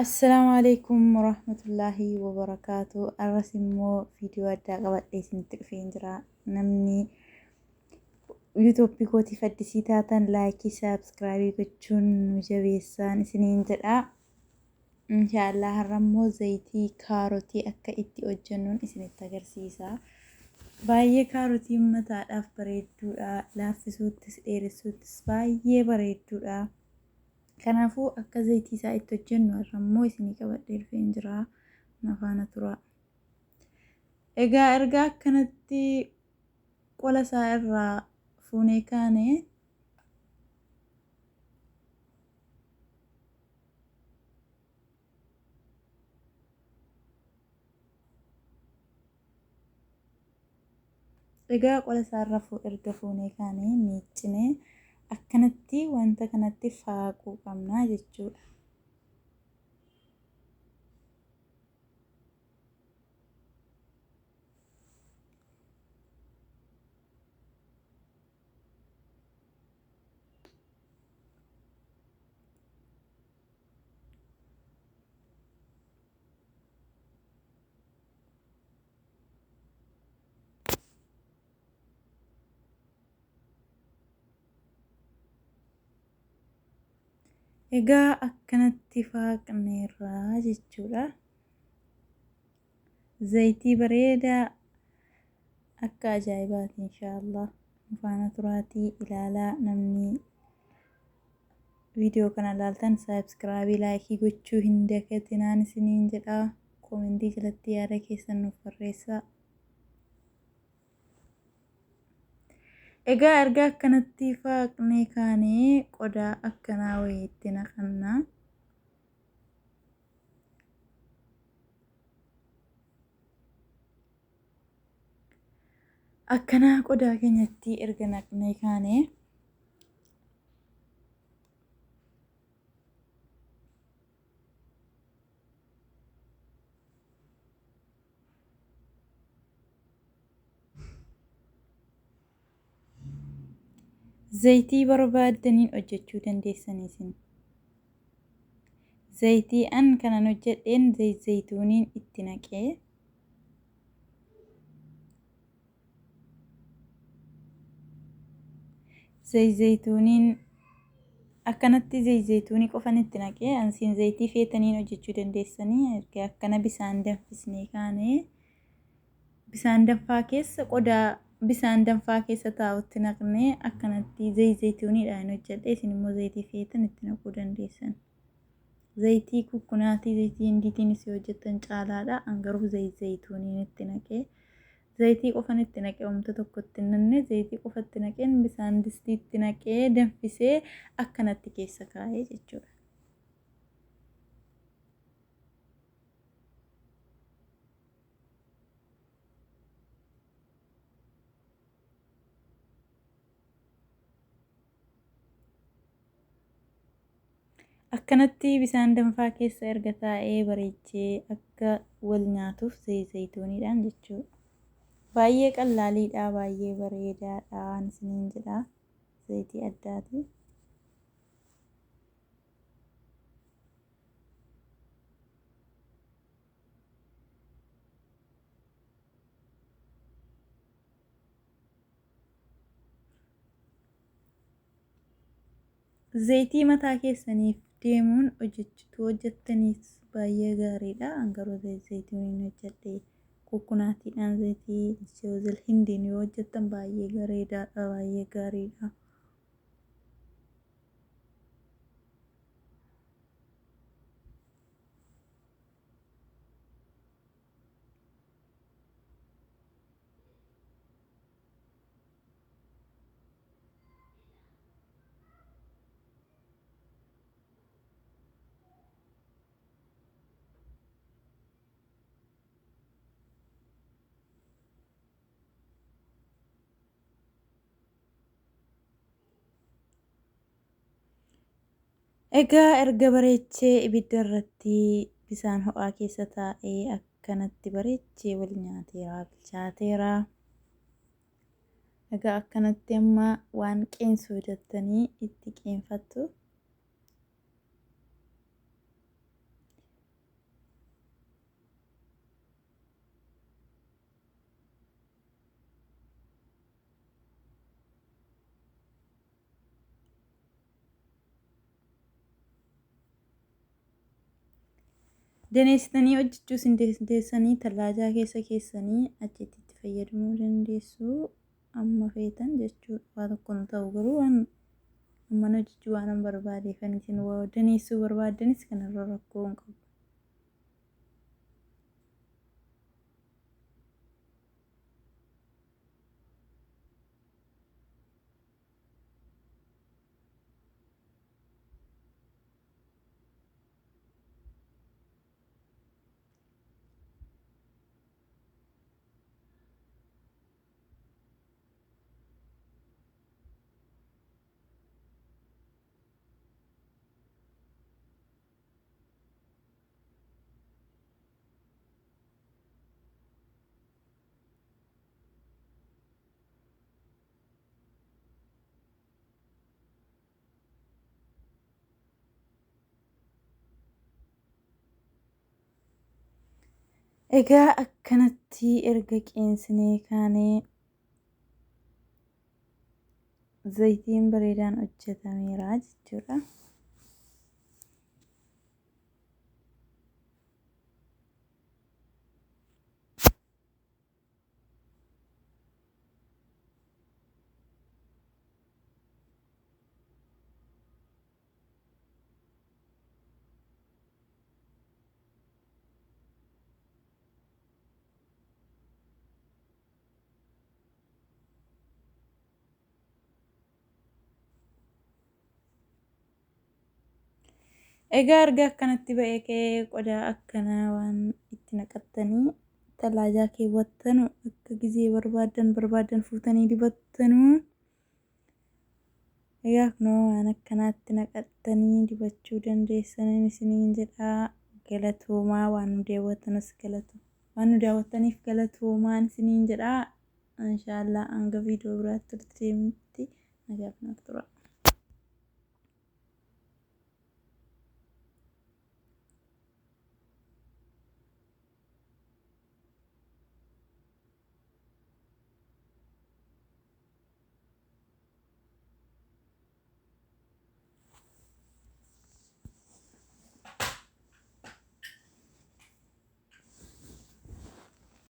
Assalaamu alaikum warahmatullaahi wabarakaatu. Arras immoo viidiyoo addaa qabadhee isinitti dhufeen jira. Namni yuutuubii kootiif addisii taatan laayikii, saabskraayibii gochuun nu jabeessaan isiniin jedha. Inshaallah har'a immoo zayitii kaarotii akka itti hojjennuun isinitti agarsiisa. Baay'ee kaarotiin mataadhaaf bareedduudha. Laaffisuuttis dheeressuuttis baay'ee bareedduudha. Kanaafuu akka zayitii isaa itti hojjennu har'a immoo isinii qabadhee dhufeen jira. Na faana tura. Egaa erga akkanatti qola isaa irraa fuunee kaane egaa qola isaa irraa erga fuunee kaane miiccinee akkanatti wanta kanatti faaquu qabna jechuudha. Egaa akkanatti faaqneerraa jechuudha. Zayitii bareedaa akka ajaa'ibaati inshaallah. Faana turaatii ilaalaa namni viidiyoo kana ilaaltan saabskraayibii laayikii gochuu hin dagatinaan isiniin jedha. Koomentii jalatti yaada keessan nuuf barreessaa. Egaa erga akkanatti faaqnee kaanee qodaa akkanaa wayiitti naqanna. Akkanaa qodaa keenyatti erga naqnee kaanee zayitii barbaaddaniin hojjechuu dandeessan isin. Zayitii an kanan hojjedheen zayituuniin itti naqee zayituuniin akkanatti zayituunii qofan itti naqee ansiin zayitii feetaniin hojjechuu dandeessanii erga akkana bisaan danfisnee kaanee bisaan danfaa keessa qodaa bisaan danfaa keessa taa'utti naqnee akkanatti zayituuniidhaan hojjedhe isin immoo zayitii feetan itti naquu dandeessan. Zayitii kukkunaatii zayitii hindiitiinis yoo hojjettan caalaadha. An garuu zayituuniin itti naqee zayitii qofan itti naqee wanta tokkotti hin nanne zayitii qofatti naqeen bisaan distiitti naqee danfisee akkanatti keessa kaa'ee jechuudha. Akkanatti bisaan danfaa keessa erga taa'ee bareechee akka wal nyaatuuf zayituuniidhaan jechuudha. Baay'ee qallaaliidha, baay'ee bareedaadha isiniin jedha. Zayitii addaati. Zayitii mataa keessaniif deemuun hojjechituu hojjettaniif baay'ee gaariidha. An garuu zayituuniin hojjedhe kukkunaatiidhaan zayitii joozil hindiin yoo hojjettan baay'ee bareedaadha, baay'ee gaariidha. Egaa erga bareechee ibidda irratti bisaan ho'aa keessa taa'ee akkanatti bareechee wal nyaateera, bilchaateera. Egaa akkanatti amma waan qeensu jettanii itti qeenfattu. Daneessitanii hojjechuus hin dandeessanii, tallaajaa keessa keessanii achitti itti fayyadamuu dandeessu amma feetan jechuudha. Waa tokko hin ta'u, garuu waan amman hojjechuu waan hin barbaadeefan, isin waa daneessuu barbaaddanis kanarra rakkoo hin qabu. Egaa akkanatti erga qeensinee kaanee zayitiin bareedaan hojjetameera jechuudha. Egaa erga akkanatti ba'ee ka'ee qodaa akkanaa waan itti naqattanii talaajaa keewwattanu, akka gizee barbaadan barbaadan fuutanii dibattanuu. Egaa kunoo waan akkanaatti naqattanii dibachuu dandeessanii isiniin jedhaa. Galatoomaa, waan nu daawwattanis galatu, waan nu daawwattaniif galatoomaan isiniin jedhaa. Inshaallah hanga viidiyoo biraatti walitti deemnutti nagaaf naaf tura.